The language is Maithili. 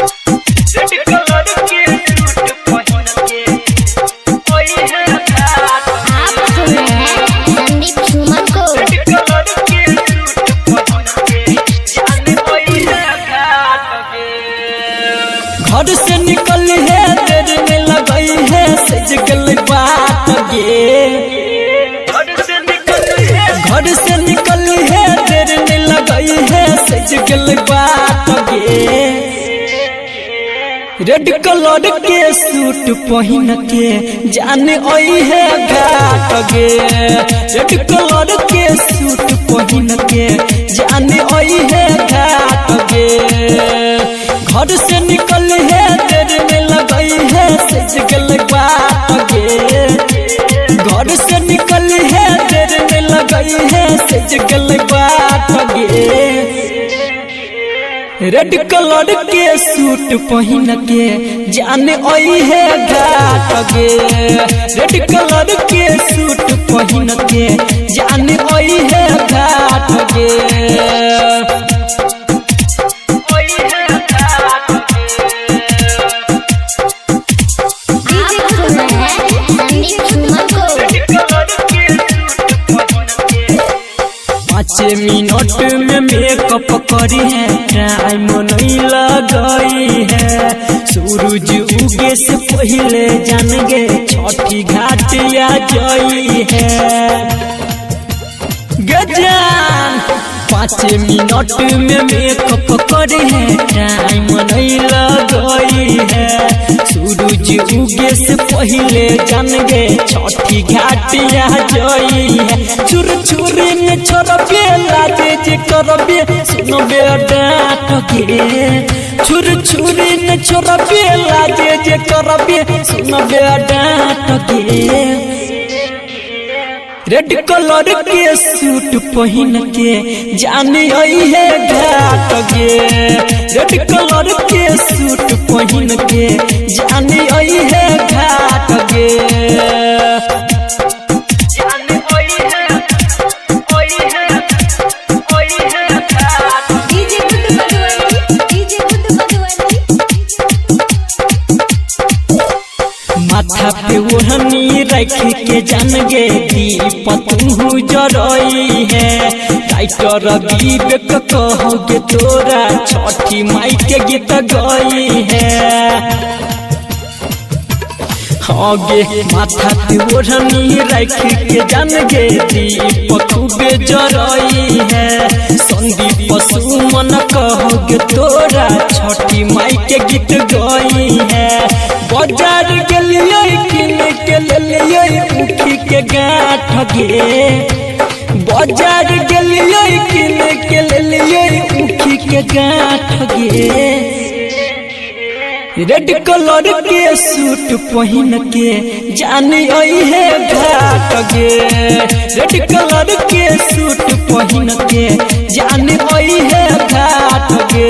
रेड कलर के सूट पहिन के ओई है घाट। आप सुन रहे हैं संदीप सुमन को। रेड कलर के सूट पहिन के जान ओई है घाट गे। घर से निकल है देर में लगई है सज गल बात गे। घर से निकल है, घर से निकल है देर में लगई है सज गल बात गे। रेड कलर के सूट पहिन के जान आई है घाट गे। रेड कलर के सूट पहिन के जान आई है घाट गे। घर से निकल है देर में लगई है सज गल बात गे। घर से निकल है देर में लगई है सज गल बात गे। रेड कलर के सूट पहिन के जान आई है घाट गे। रेड कलर के सूट पहिन के जान आई है घाट गे। ओई है घाट गे। आप सुन रहे हैं संदीप सुमन को। रेड कलर के सूट पहिन के 5 मिनट में मेकअप करी है, टाइम नहीं लगई है। सूरज उगे से पहले जान गे छठी घाटिया जई है गजान। 5 मिनट में मेकअप करे है, टाइम नहीं लगई है। सूरज उगे से पहले जान गे छठी घाटिया जई है। चुर चुर में छोड़बे लाजे जे करबे सुनबे डांट के। चुर चुर में छोड़बे लाजे जे करबे सुनबे डांट के। रेड कलर के सूट पहिन के जान आई है घाट गे। रेड कलर के सूट पहिन के जान आई है घाट गे। जान ओई है, ओई है, ओई है घाट। DJ Guddu Madhubani, DJ Guddu Madhubani. माथा पे ओढ़नी रख के जान गे दीप तू जरई है। टाइटर विवेक कहोगे तोरा छठी माई के गीत गई है। होगे माथा पे ओढ़नी रख के जान गे दीप खूबे जरई है। संदीप सुमन कहोगे तोरा छठी माई के गीत गई है। बाजार गेलियै किन के लेलियै उखी के गांठ गे। बाजार गेलियै किन के लेलियै उखी के गांठ गे। रेड कलर के सूट पहिन के जान आई है घाट गे। रेड कलर के सूट पहिन के जान आई है घाट गे।